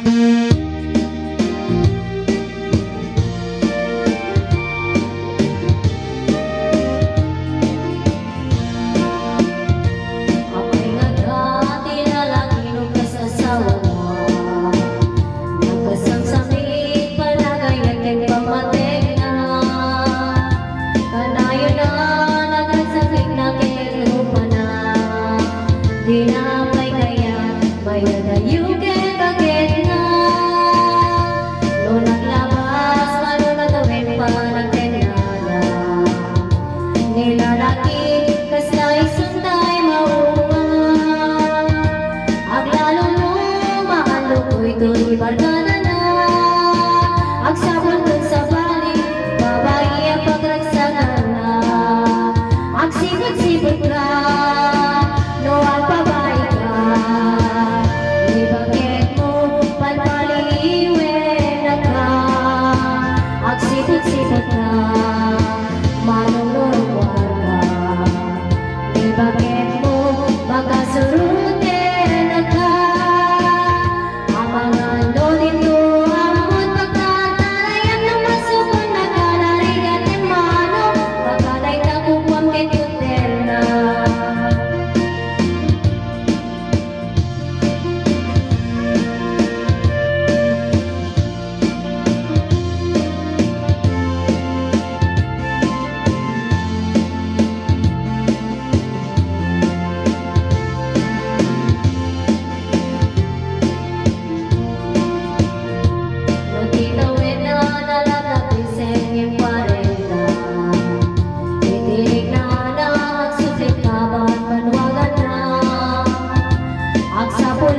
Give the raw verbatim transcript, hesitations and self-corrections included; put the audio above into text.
Apay nga adda ti lalaki no kas-asawana? Nagkasamsamit panagayna ken pammatengna. Kanayona, nagkagsakitna ken rupana. Dina pay kayat mayadayo ken baketna. No naglabas, mano nagawin panagtennada. Ni lalaki, kasta isun tay maunga. Aglalo no maanlo koy toy barkadana. Agsapul ken sabali, babai a pagragsakanna. Agsipud-sipud ka, no agbabai ka. Ni baketmo, palpaliwenaka. Agsipud-sipud ka, manungrungrung ka. Ni baketmo, pagkasurotenaka. Amangan no dito, ammot pagtatarayan, no masukon nakalarigat ti mano, makanay ta kukuam ket hotelna. No ti tawen a nalagak ti sengngem parenta, iti riknana agsuplit kabat banwaganna. Agsapul